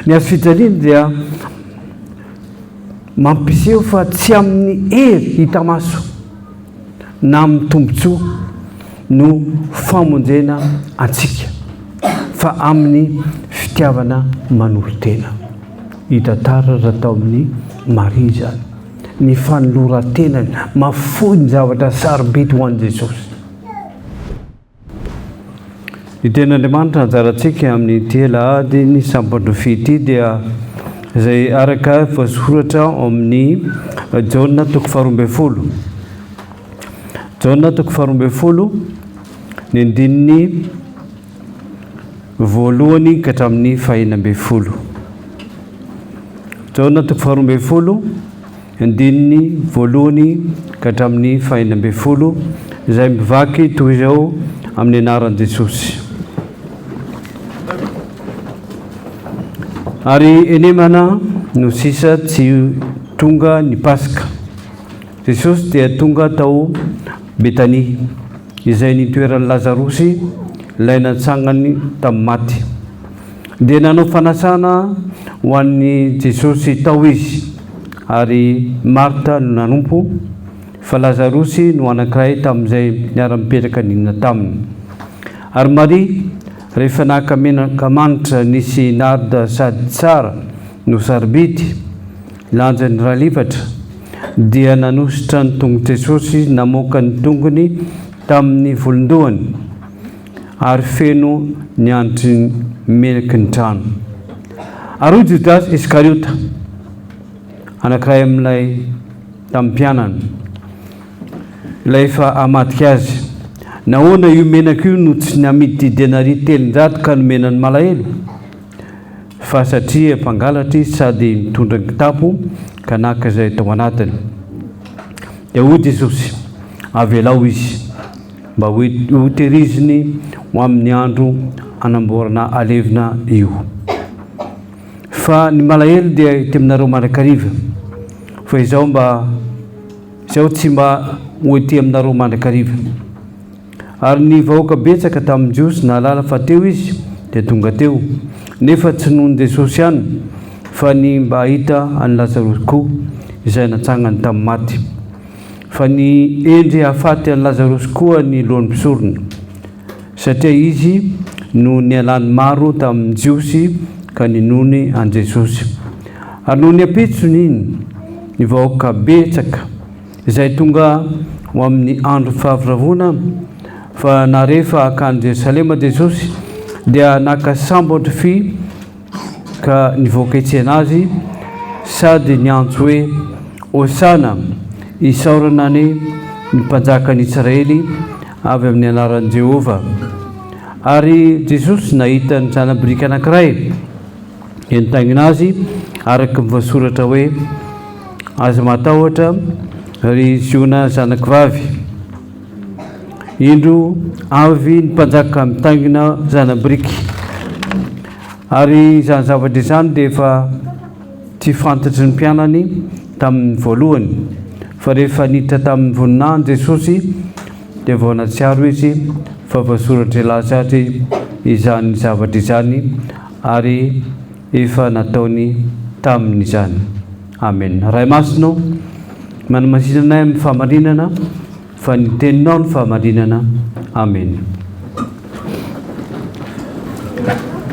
Ny hazo fijaliana dia mampiseho fa tsy amin'ny hery hita maso na amin'ny tombontsoa no famonjena antsika fa amin'ny fitiavana manolo-tena. Hita taratra tao amin'i Maria izany, ny fanoloran-tenany mahafoy ny zavatra sarobidy ho an'i Jesosy. Ny Tenin'Andriamanitra anjarantsika amin'ity alahady ny sampan-drofia ity dia izay araka voasoratra ao amin'ny Jaona toko faha-12. Jaona toko faha-12, ny andininy voalohany ka hatramin'ny faha-16. Jaona toko faha-12. Andininy voalohany ka hatramin'ny faha-16, izay mivaky toy izao amin'ny anaran'i Jesosy. Ary enemana no sisa tsy tonga ny Paska. Jesosy dia tonga tao Betania, izay nitoeran'i Lazarosy, ilay natsangany tamin'ny maty. Dia nanao fanasana ho an'i Jesosy tao izy, ary Marta no nanompo, fa Lazarosy no anankiray tamin'izay niara-nipetraka nihinana taminy. Ary Maria, rehefa naka menaka manitra nisy narda sady tsara no sarobidy, lanjany ralivatra, dia nanosotra ny tongotr'i Jesosy namoaka ny tongony tamin'ny volon-dohany, ary feno ny hanitry ny menaky ny trano. Ary hoy Jodasy Iskariota, anankiray amin'ilay tamin'ny mpianany, ilay efa hamadika azy, Nahoana io menaka io no tsy namidy denaria 300 ka nomena ny malahelo? Fa satria mpangalatra izy sady nitondra ny kitapo ka naka izay tao anatiny. Dia hoy Jesosy, Avelao izy. Mba hotehiriziny ho amin'ny andro hanamboarana halevina io. Fa ny malahelo dia ety aminareo mandrakariva, fa izaho mba izaho tsy mba ho ety aminareo mandrakariva. Ary ny vahoaka betsaka tamin'ny Jiosy nahalala fa teo izy, dia tonga teo, nefa tsy noho ny Jesosy ihany, fa ny mba hahita an'i Lazarosy koa, izay natsangany tamin'ny maty. Fa ny hendry hahafaty an'i Lazarosy koa ny lohan'ny mpisorona, satria izy no nialan'ny maro tamin'ny Jiosy ka ninoany an'i Jesosy. Ary nony ampitsony iny, ny vahoaka betsaka, izay tonga ho amin'ny andro fahavoravoana, fa nahare fa hankany Jerosalema Jesosy, dia naka sambo androfia, ka nivoaka hitsena azy sady niantso hoe, Hosana! Isaorana anie ny Mpanjakan'i Israely avy amin'ny anaran'i Jehovah! Ary Jesosy nahita ny zana-biriky anankiray, dia nitaingina azy, araka ny voasoratra hoe, Aza matahotra, ry Ziona zanakivavy! Indro avy ny mpanjaka mitaingina zana-biriky. Ary izany zavatra izany dia efa tsy fantatry ny mpianany tamin'ny voalohany, fa rehefa niditra tamin'ny voninahiny Jesosy, dia vao nahatsiaro izy fa voasoratr'i Lazatry izany zavatra izany, ary efa nataony taminy izany. Amena. Ray Masina ô, manamasina anay amin'ny fahamarinana, Fa ny teninao no fahamarinana. Amena.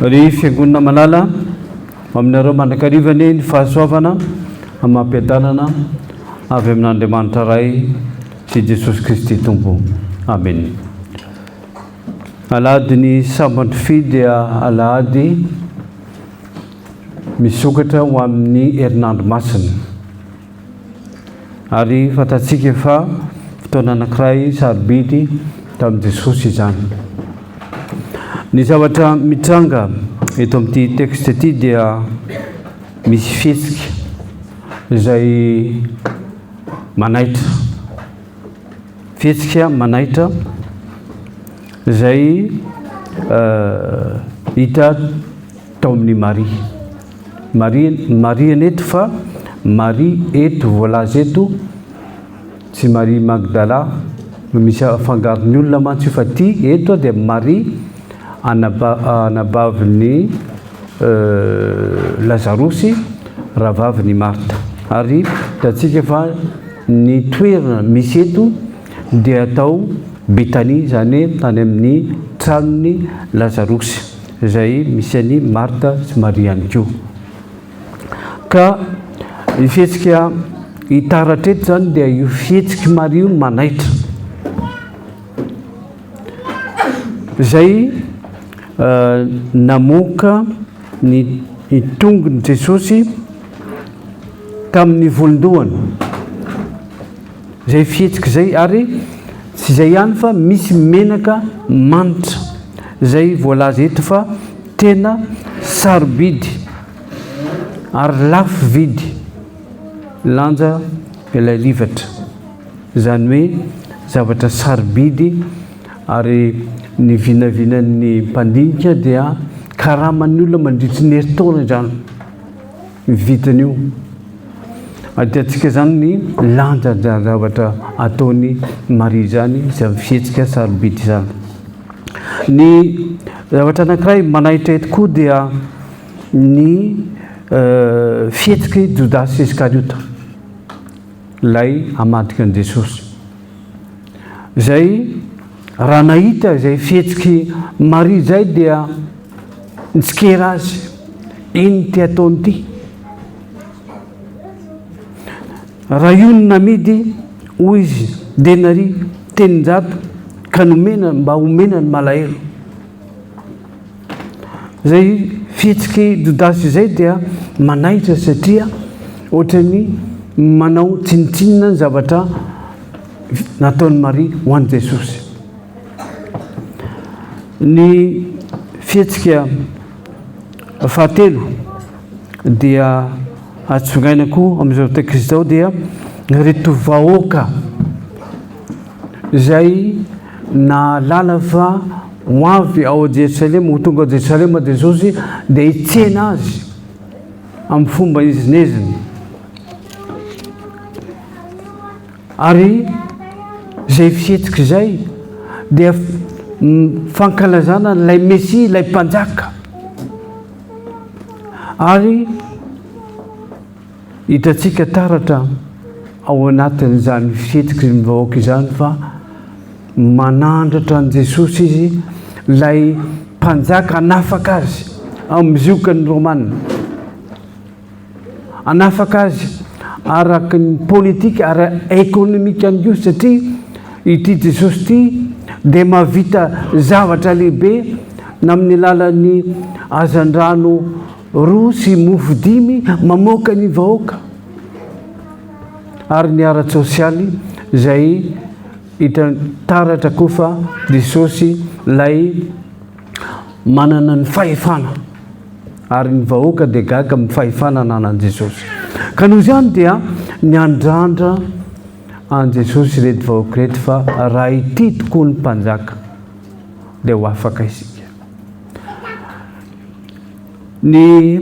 Ry Fiangonana malala, ho aminareo mandrakariva anie ny fahasoavana amam-piadanana avy amin'Andriamanitra Ray sy Jesosy Kristy Tompo. Amena. Alahady ny sambandrofia dia alahady misokatra ho amin'ny herinandro masina. Ary fantatsika fa fotoana anankiray sarobidy tamin'i Jesosy izany. Ny zavatra mitranga eto amin'ity texte ity dia misy fihetsika izay manaitra. Fihetsika manaitra izay hita tao amin'i Maria. Maria, marihana eto fa Maria eto voalaza eto tsy Maria Magdala no misy afangaron'ny olona mantsy io fa ty eto dia Maria anaba, anabavin'ny. Lazarosy rahavavin'i Marta. Ary hitantsika fa ny toerana misy eto dia atao Betania, izany hoe tany amin'ny tranon'i Lazarosy, izay misy an'i Marta sy Maria ihany koa. Ka ny fihetsika hitaratra eto izany dia io fihetsik'i Maria io no manaitra. Izay namoaka ny tongon'i Jesosy tamin'ny volon-dohany. Izay fihetsika izay ary tsy izay ihany fa misy menaka manitra izay voalaza eto fa tena sarobidy ary lafo vidy lanja ilay livatra. Izany hoe zavatra sarobidy ary ny vinavinan'ny mpandinika dia karaman'ny olona mandritry ny herintaona izany ny vidin'io. Ahitantsika izany ny lanjan'izany zavatra ataon'i Maria izany, izany fihetsika sarobidy izany. Ny zavatra anankiray manaitra eto koa dia ny fihetsik'i Jodasy Iskariota. Ilay hamadika an'i Jesosy. Izay raha nahita izay fihetsik'i Maria izay dia nitsikera azy, ino ity ataony ity? Raha io no namidy, hoy izy, denaria 300 ka nomena mba homena ny malahelo. Izay fihetsik'i Jodasy izay dia manaitra satria ohatran'ny manao tsinontsinona ny zavatra nataon'i Maria ho an'i Jesosy. Ny fihetsika fahatelo dia atsongaina koa amin'izao teksta izao dia ireto vahoaka izay nahalala fa ho avy ao Jerosalema, ho tonga ao Jerosalema Jesosy, dia hitsena azy amin'ny fomba ezinezina. Ary izay fihetsika izay dia fankalazana ilay Mesia, ilay Mpanjaka. Ary Hitantsika taratra ao anatin'izany fihetsiky ny vahoaka izany fa manandratra an'i Jesosy izy, ilay Mpanjaka hanafaka azy amin'ny ziokan'ny Romana. Hanafaka azy araka ny politika, ara-ekonomika ihany koa satria ity Jesosy ity dia mahavita zavatra lehibe na amin'ny alalan'ny hazandrano Roa sy mofo dimy mamoaka ny vahoaka ary ny ara-tsosialy izay hita taratra koa fa Jesosy ilay manana ny fahefana ary ny vahoaka dia gaga amin'ny fahefana ananan'i Jesosy. Ka noho izany dia niandrandra an'i Jesosy ireto vahoaka ireto fa raha ity tokoa ny mpanjaka dia ho afaka isika. Ny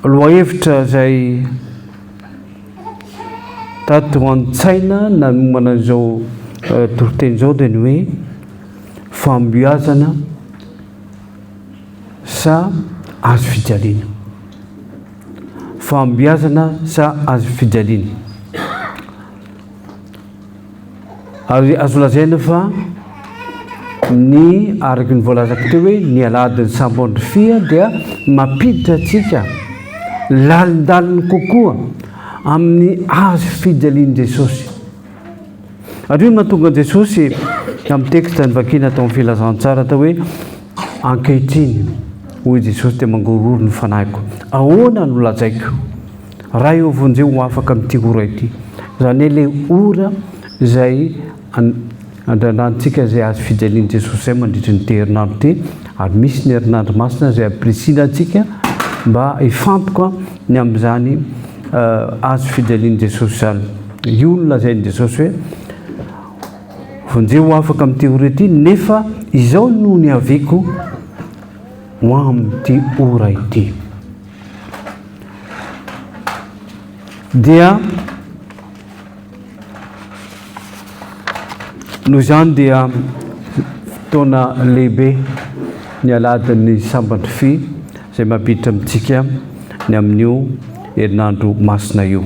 lohahevitra izay tato an-tsaina nanomana an'izao toriteny izao dia ny hoe fahombiazana sa hazo fijaliana. Fahombiazana sa hazo fijaliana. Ary azo lazaina fa ny araka ny voalazako teo hoe ny alahadin'ny Sambondrofia dia mampiditra antsika lalindaliny kokoa amin'ny hazo fijalian'i Jesosy. Ary io no mahatonga an'i Jesosy tamin'ny teksta novakiana tao amin'ny filazantsara atao hoe ankehitriny hoy Jesosy dia mangorohoro ny fanahiko. Ahoana no lazaiko? Ray ô vonjeo ho afaka amin'ity ora ity. Izany hoe ilay ora izay andrandrantsika izay hazo fijalian'i Jesosy izay mandritry ny ity herinandro ity ary misy ny herinandro masina izay ampirisihina antsika mba hifantoka ny amin'izany hazo fijalian'i Jesosy izany. Io no lazain'i Jesosy hoe vonjeo ho afaka amin'ity ora ity nefa izao no niaviako ho amin'ity ora ity. Dia noho izany dia fotoana lehibe ny alahadin'ny Sambatrify. izay mampiditra amintsika ny amin'io herinandro masina io.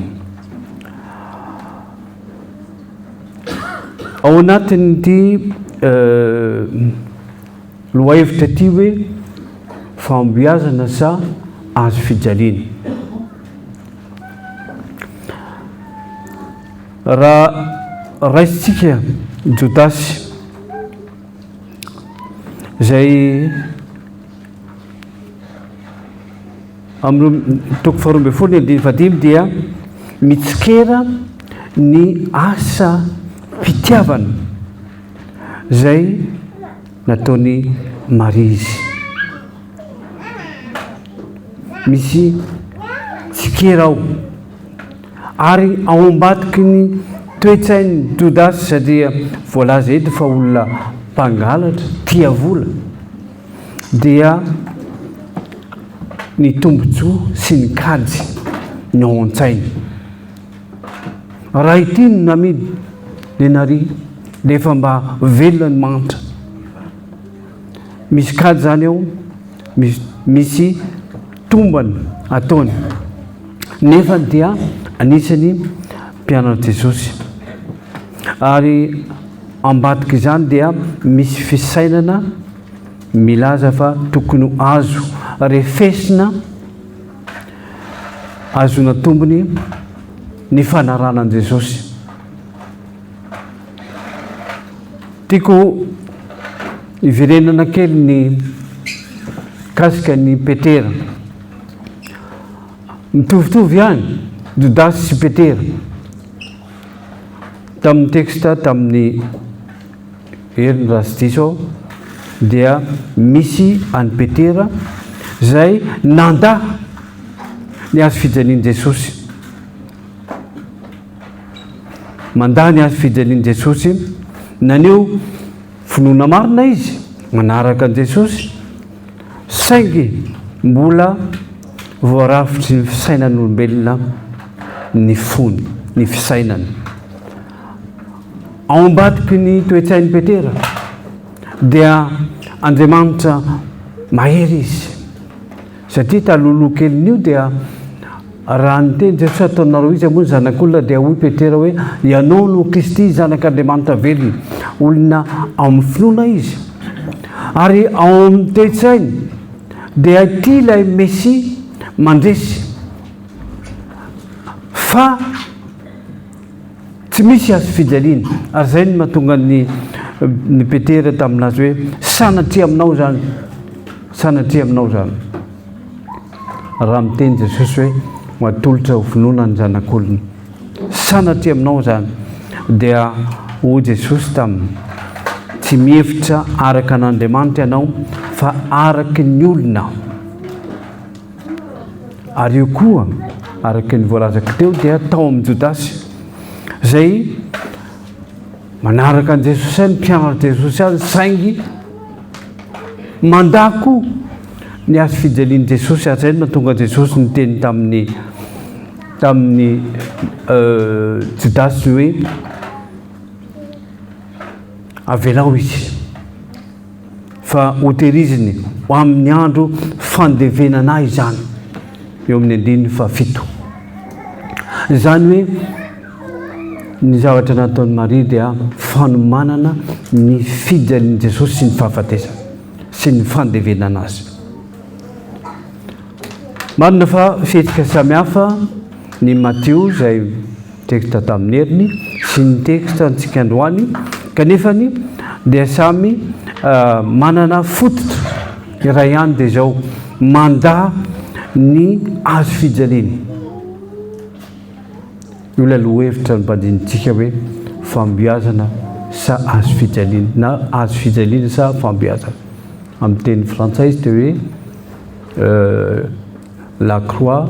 Ao anatin'ity lohahevitra ity hoe fahombiazana sa hazo fijaliana. Raha raisintsika Jodasy izay Amin'ny toko faharoa ambin'ny folo ny andininy fahadimy dia mitsikera ny asa fitiavana izay nataon'i Maria izy. Misy tsikera ao ary ao ambadiky ny toe-tsain'i Jodasy satria voalaza eto fa olona mpangalatra, tia vola. dia ny tombontsoa sy ny kajy no ao an-tsainy. Raha ity no namidy denaria dia efa mba velona ny mantra. Misy kajy izany ao, misy, misy tombana ataony. Nefa dia anisan'ny mpianatr'i Jesosy. Ary ambadik'izany dia misy fisainana milaza fa tokony ho azo refesina, ahazoana tombony ny fanarahana an'i Jesosy. Tiako hiverenana kely ny mikasika an'i Petera. Mitovitovy ihany Jodasy sy Petera. Tamin'ny texte tamin'ny heriny raha tsy diso aho dia misy an'i Petera izay nandà ny hazo fijalian'i Jesosy. Mandà ny hazo fijalian'i Jesosy, naneho finoana marina izy, manaraka an'i Jesosy, saingy mbola voarafitry ny fisainan'olombelona ny fony, ny fisainany. Ao ambadiky ny toe-tsain'i Petera dia Andriamanitra mahery izy. Satria talohaloha kelin'io dia raha niteny Jesosy ataonareo iza moa ny zanak'olona dia hoy Petera hoe ianao no Kristy zanak'Andriamanitra velona. Olona ao amin'ny finoana izy. Ary ao amin'ny toe-tsainy dia ity ilay Mesia mandresy fa Tsy misy hazo fijaliana. Ary izay no nahatonga ny ny Petera tamin'azy hoe, sanatria aminao izany, sanatria aminao izany. Raha miteny Jesosy hoe, ho atolotra ho vonoina ny Zanak'olona. Sanatria aminao izany. Dia hoy Jesosy taminy, tsy mihevitra araka an'Andriamanitra ianao, fa araka ny olona. Ary io koa, araka ny voalazako teo, dia tao amin'i Jodasy, izay manaraka an'i Jesosy ihany, mpianatr'i Jesosy ihany, saingy mandà koa ny hazo fijalian'i Jesosy, ary izay no nahatonga an'i Jesosy niteny tamin'ny tamin'ny Jodasy hoe avelao izy. fa hotehiriziny ho amin'ny andro fandevenana ahy izany, eo amin'ny andininy fahafito. Izany hoe ny zavatra nataon'i Maria dia fanomanana ny fijalian'i Jesosy sy ny fahafatesany sy ny fandevenana azy. Marina fa fihetsika samihafa ny Matio izay Teksta tamin'ny heriny sy ny teksta antsika androany kanefany dia samy manana fototra iray ihany dia izao, mandà ny hazo fijaliana. Io ilay lohahevitra nobandinitsika hoe fahombiazana sa hazo fijaliana na hazo fijaliana sa fahombiazana. Amin'ny teny frantsay izy dia hoe La croix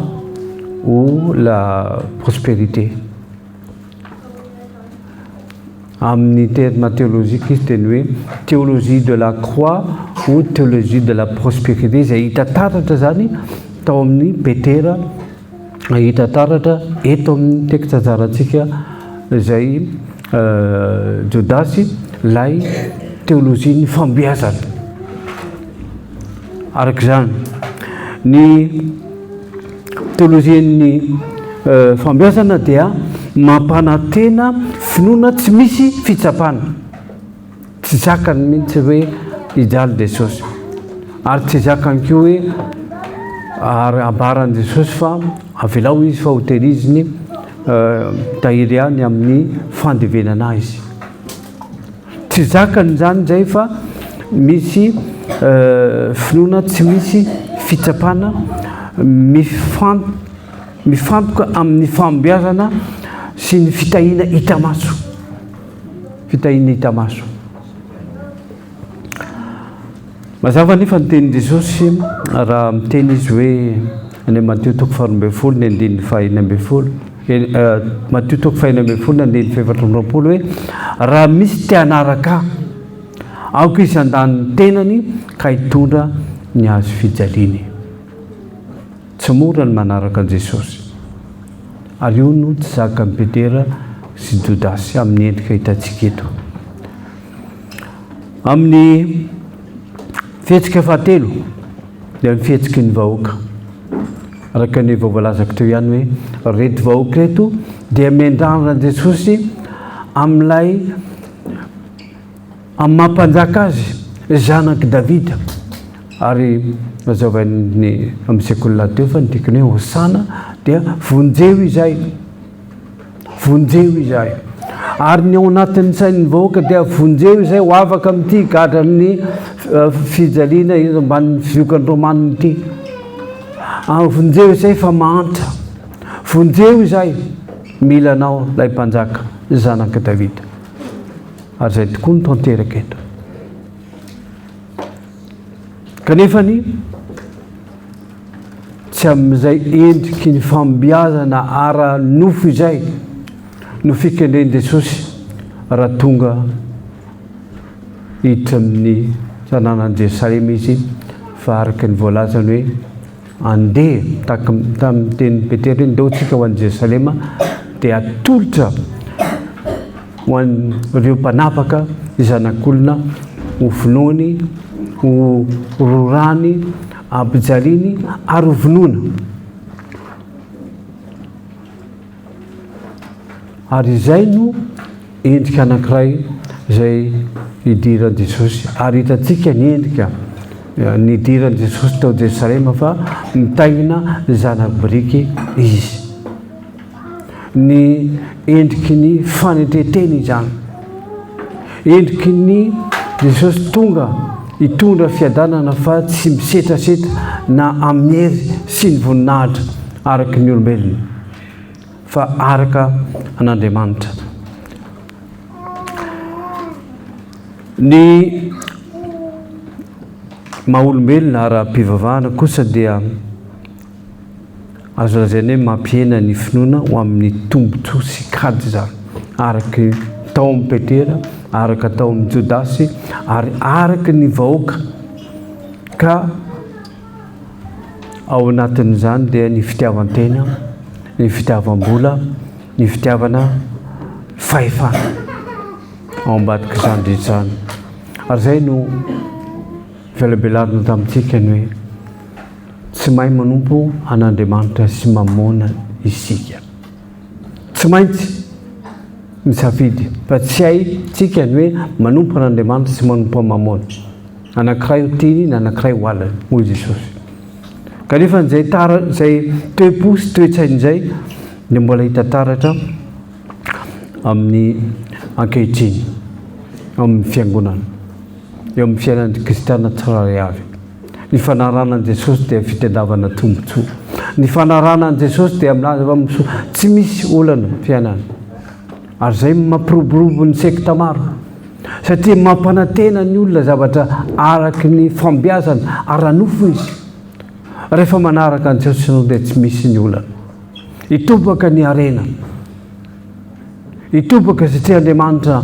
ou la prospérité. Amin'ny terme théologique izy dia ny hoe théologie de la croix ou théologie de la prospérité izay hita taratra izany tao amin'ny Petera, hita taratra eto amin'ny teksta zarantsika izay Jodasy ilay théologie ny fambiazana. Araka izany, Ny teolojian'ny fahombiazana dia mampanantena finoana tsy misy fitsapana. Tsy zakany mihitsy hoe hijaly Jesosy. Ary tsy zakany koa hoe ary ambaran'i Jesosy fa avelao izy fa hotehiriziny tahiry any amin'ny fandevenana azy. Tsy zakany izany izay fa misy finoana tsy misy fitsapana mifantoka amin'ny fahombiazana sy ny fitahiana hita maso. Fitahiana hita maso. Mazava anefa ny tenin'i Jesosy raha miteny izy hoe any Matio toko faharoa ambin'ny folo ny andininy fahenina ambin'ny folo, Matio toko fahenina ambin'ny folo ny andininy fahefatra amby roapolo hoe raha misy te hanaraka ahy, aoka izy handany ny tenany ka hitondra ny hazo fijaliany. Tsy mora ny manaraka an'i Jesosy. Ary io no tsy zakan'i Petera sy Jodasy amin'ny endrika hitantsika eto. Amin'ny fihetsika fahatelo dia ny fihetsiky ny vahoaka. Araka ny vao voalazako teo ihany hoe ireto vahoaka ireto dia miandrandra an'i Jesosy amin'ilay amin'ny maha mpanjaka azy, zanak'i Davida. Ary nazavain'ny amin'ny sekoly lahateo fa ny dikany hoe Hosana dia vonjeo izay. Vonjeo izahay. Ary ny ao anatin'ny sain'ny vahoaka dia vonjeo izay ho afaka amin'ity gadran'ny eh, fijaliana eto ambanin'ny fiokan'ny Romanina ity. Ah, vonjeo izay fa mahantra. Vonjeo izay mila anao ilay mpanjaka zanak'i Davida. Ary izay tokoa no tanteraka eto. Kanefa ny Tsy amin'izay endriky ny fahombiazana ara-nofo izay no fikendren'i Jesosy raha tonga hiditra amin'ny tanànan'i Jerosalema izy, fa araka ny voalazany hoe, Andeha, tahaka tamin'ny tenin'i Petera hoe, Ndao tsika ho any Jerosalema, dia atolotra ho an'ireo mpanapaka ny Zanak'olona ho vonoiny, ho rorany, ampijaliany ary ho vonoina. Ary izay no endrika anankiray izay nidiran'i Jesosy. Ary hitantsika ny endrika nidiran'i Jesosy tao Jerosalema fa mitaingina zana-biriky izy. Ny endriky ny fanetren-tena izany. Endriky ny Jesosy tonga hitondra fiadanana fa tsy misetrasetra na amin'ny hery sy ny voninahitra araka ny olombelona fa araka an'Andriamanitra. Ny maha olombelona ara-pivavahana kosa dia Azo lazaina hoe mampihena ny finoana ho amin'ny tombontsoa sy kajy izany, araka ny tao amin'i Petera, araka tao amin'i Jodasy, ary araka ny vahoaka, ka ao anatin'izany dia ny fitiavan-tena, ny fitiavam-bola, ny fitiavana fahefana ao ambadik'izany rehetra izany. Ary izay no velabelarina tamintsika ny hoe Tsy mahay manompo an'Andriamanitra sy Mamôna isika. Tsy maintsy misafidy fa tsy haintsika ny hoe manompo an'Andriamanitra sy manompo an'i Mamôna. Anankiray ho tiany na anankiray ho halany, hoy Jesosy. Kanefa izay tara, izay toe-po sy toe-tsaina izay dia mbola hita taratra amin'ny ankehitriny, ao amin'ny fiangonana, eo amin'ny fiainan'ny kristiana tsirairay avy. Ny fanarahana an'i Jesosy dia fitadiavana tombontsoa. Ny fanarahana an'i Jesosy dia milaza fa misoa, tsy misy olana fiainana. Ary izay no mampiroborobo ny sekta maro. Satria mampanantena ny olona zavatra araky ny fambiazana ara-nofo izy. Rehefa manaraka an'i Jesosy ianao dia tsy misy ny olana. Hitobaka ny harena. Hitobaka satria Andriamanitra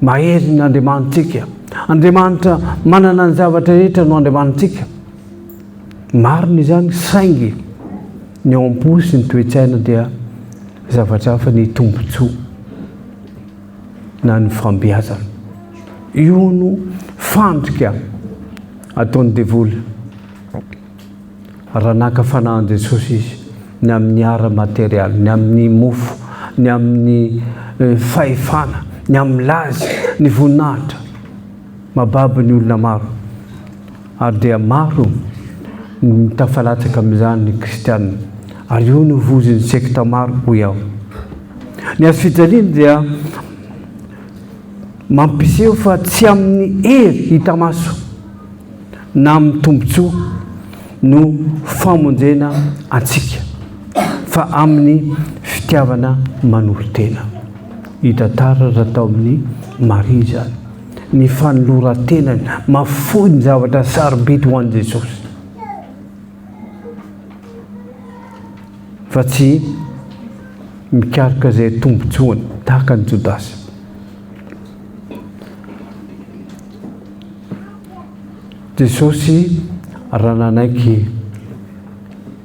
mahery ny Andriamanitsika. Andriamanitra manana ny zavatra rehetra no Andriamanitsika. Marina izany saingy ny ao am-po sy ny toe-tsaina dia zavatra hafa ny tombontsoa na ny fambiazana. Io no fandrika ataon'ny devoly. Raha naka fanahy an'i Jesosy izy, ny amin'ny ara-materialy, ny amin'ny mofo, ny amin'ny fahefana, ny amin'ny laza, ny voninahitra. Mababo ny olona maro. Ary dia maro ny tafalatsaka amin'izany ny kristiana. Ary io no vozin'ny sekta maro, hoy aho. Ny hazo fijaliana dia mampiseho fa tsy amin'ny hery hita maso na amin'ny tombontsoa no famonjena antsika, fa amin'ny fitiavana manolo-tena. Hita taratra tao amin'i Maria izany, ny fanoloran-tenany mahafoy ny zavatra sarobidy ho an'i Jesosy, fa tsy mikaroka izay tombontsoany tahaka an'i Jodasy. Jesosy raha nanaiky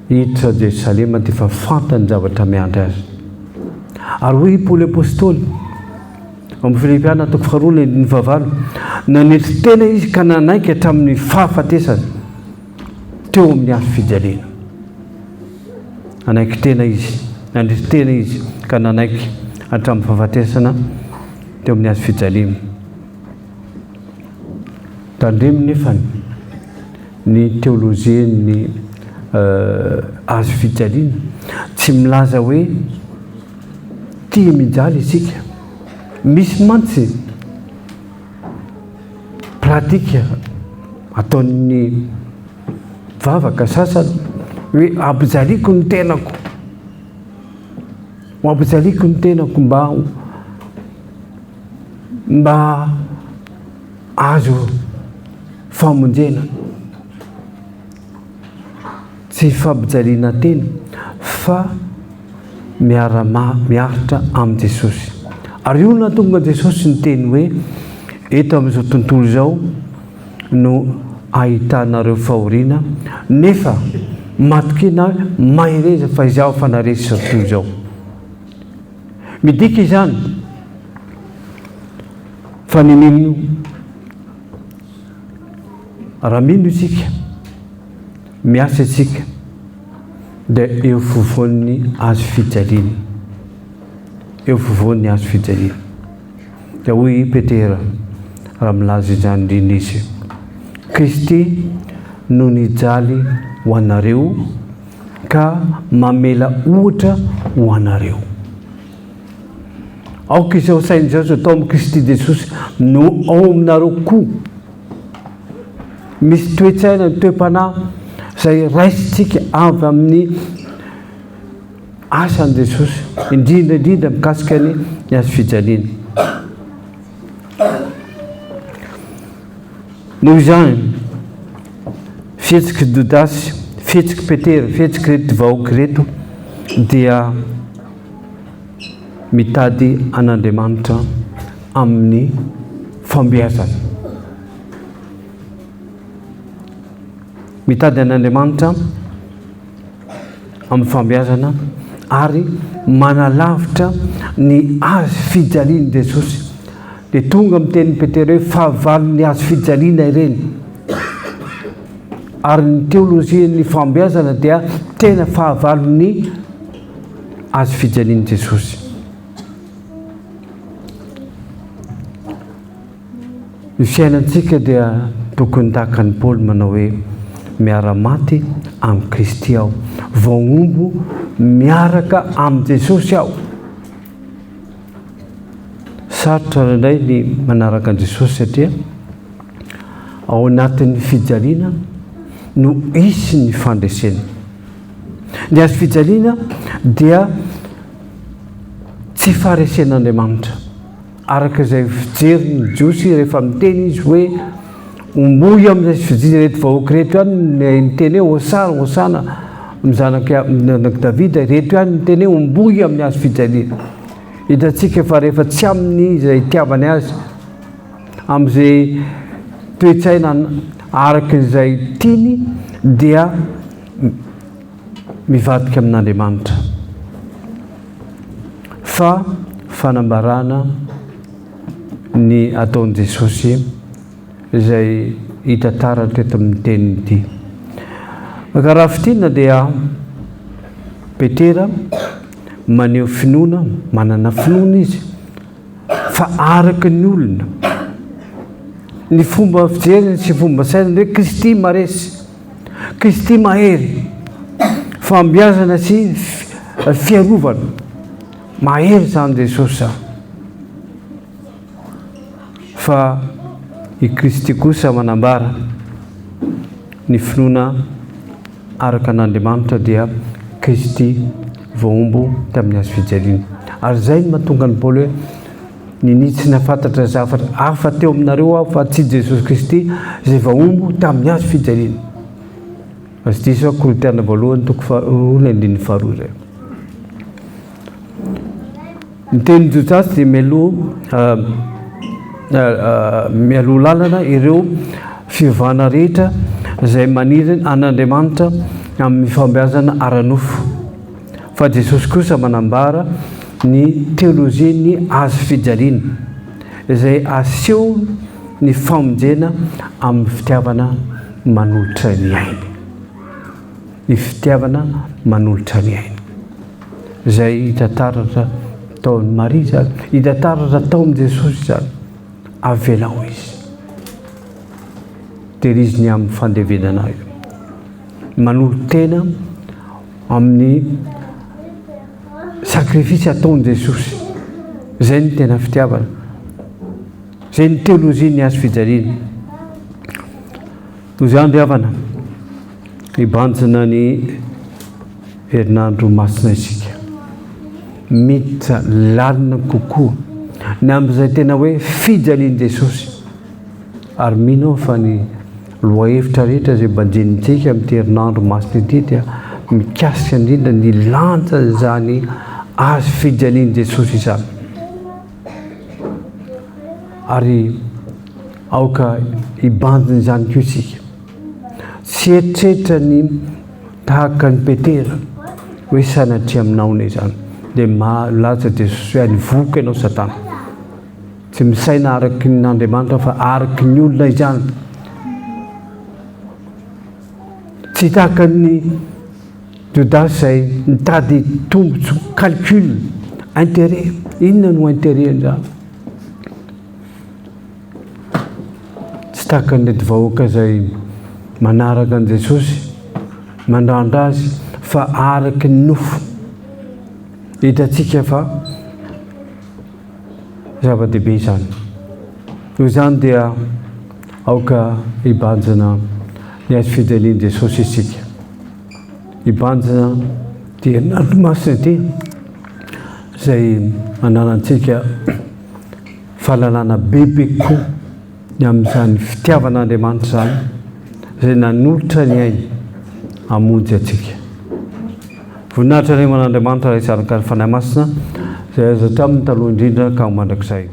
hiditra Jerosalema dia efa fantany ny zavatra miandry azy. Ary hoy i Paoly Apostoly, ao amin'ny Filipiana toko faharoa ny andininy fahavalo, nanetry tena izy ka nanaiky hatramin'ny fahafatesana teo amin'ny hazo fijaliana. Nanaiky tena izy, nanetry tena izy ka nanaiky hatramin'ny fahafatesana teo amin'ny hazo fijaliana. Tandremo nefany ny teolojian'ny hazo fijaliana tsy milaza hoe tia mijaly isika. Misy mantsy pratique ataon'ny mpivavaka sasany hoe ampijaliako ny tenako, ho ampijaliako ny tenako mba mba azo famonjena. Tsy fampijaliana tena fa miara-miaritra amin'i Jesosy. Ary io no nahatonga an'i Jesosy niteny hoe, Eto amin'izao tontolo izao no ahitanareo fahoriana, nefa matokia ahy, mahereza fa izaho efa naharesy izao tontolo izao. Midika izany fa ny mino, raha mino isika, miasa isika, dia eo afovoan'ny hazo fijaliana. Eo afovoan'ny hazo fijaliana. Dia hoy i Petera, raha milaza izany indrindra izy, Kristy no nijaly ho anareo, ka mamela ohatra ho anareo. Aoka izao saina izao izay tao amin'i Kristy Jesosy no ao aminareo koa. Misy toe-tsaina ny toe-panahy izay raisintsika avy amin'ny asan'i Jesosy, indrindra indrindra mikasika ny hazo fijaliana. Noho izany, fihetsik'i Jodasy, fihetsik'i Petera, fihetsik'ireto vahoaka ireto dia mitady an'Andriamanitra amin'ny fambiazana. Mitady an'Andriamanitra amin'ny fambiazana ary manalavitra ny hazo fijalian'i Jesosy. Dia tonga amin'ny tenin'i Petera hoe fahavalon'ny hazo fijaliana ireny. Ary ny teolojian'ny fambiazana dia tena fahavalon'ny hazo fijalian'i Jesosy. Ny fiainantsika dia tokony tahaka an'i Paoly manao hoe, Miara-maty amin'i Kristy aho. Voahombo miaraka amin'i Jesosy aho. Sarotra indraindray ny manaraka an'i Jesosy satria ao anatin'ny fijaliana no hisy ny fandresena. Ny hazo fijaliana dia tsy faharesen'Andriamanitra. Araka izay fijerin'ny Jiosy rehefa miteny izy hoe homboy amin'izay fijiny ireto vahoaka ireto ihany ny miteny hoe Hosana, Hosana amin'ny zanak'i Davida, ireto ihany miteny hoe homboy amin'ny hazo fijaliana. Hitantsika fa rehefa tsy amin'ny izay itiavany azy, amin'izay toe-tsaina araka izay tiany dia mivadika amin'Andriamanitra. Fa fanambarana ny ataon'i Jesosy izay hita taratra eto amin'ny teniny ity. Ka raha fintinina dia Petera maneho finoana, manana finoana izy fa araka ny olona. Ny fomba fijeriny sy fomba sainany hoe Kristy maresy, Kristy mahery, fahombiazana sy fiarovana. Mahery izany Jesosy izany. Fa i Kristy kosa manambara ny finoana araka an'Andriamanitra dia Kristy voahombo tamin'ny hazo fijaliana. Ary izay no mahatonga an'i Paoly hoe ninia tsy nahafantatra zavatra hafa teo aminareo aho fa tsy Jesosy Kristy izay voahombo tamin'ny hazo fijaliana. Azo diso aho, Korintiana voalohany toko faharoa ny andininy faharoa izay. Ny tenin'i Jodasy dia mialoha mialoha lalana ireo fivavahana rehetra izay maniry an'Andriamanitra amin'ny fahombiazana ara-nofo. Fa Jesosy kosa manambara ny teolojian'ny hazo fijaliana, izay aseho ny famonjena amin'ny fitiavana manolotra ny ainy. Ny fitiavana manolotra ny ainy. Izay hita taratra tao amin'i Maria izany, hita taratra tao amin'i Jesosy izany. Avelao izy. Tehiriziny amin'ny fandevenana azy. Manolo-tena amin'ny sacrifice ataon'i Jesosy. Izay no tena fitiavana. Izay no teolojia ny hazo fijaliana. Noho izany ry havana, hibanjina ny herinandro masina isika. Miditra lalina kokoa ny amin'izay tena hoe fijalian'i Jesosy. Ary mino aho fa ny lohahevitra rehetra izay banjinintsika amin'ity herinandro masina ity dia mikasika indrindra ny lanjan'izany hazo fijalian'i Jesosy izany. Ary aoka hibanjina izany koa isika. Tsy eritreritra ny tahaka an'i Petera hoe sanatria aminao anie izany. Dia milaza Jesosy hoe anivoka ianao Satana. Tsy misaina araky ny Andriamanitra fa araky ny olona izany. Tsy tahaka ny Jodasy izay nitady tombontsoa, calcul, intérêt. Inona no intérêt an'izany? Tsy tahaka an'ireto vahoaka izay manaraka an'i Jesosy, mandrandra azy fa araky ny nofo. Hitantsika fa Zava-dehibe izany. Noho izany dia aoka hibanjina ny hazo fijalian'i Jesosy isika. Hibanjina ity herinandro masina ity izay ananantsika fahalalana bebe kokoa ny amin'izany fitiavan'Andriamanitra izany izay nanolotra ny ainy hamonjy antsika. Voninahitra anie ho an'Andriamanitra Ray Zanaka ary Fanahy Masina izay azo hatramin'ny taloha indrindra ka ho mandrakizay.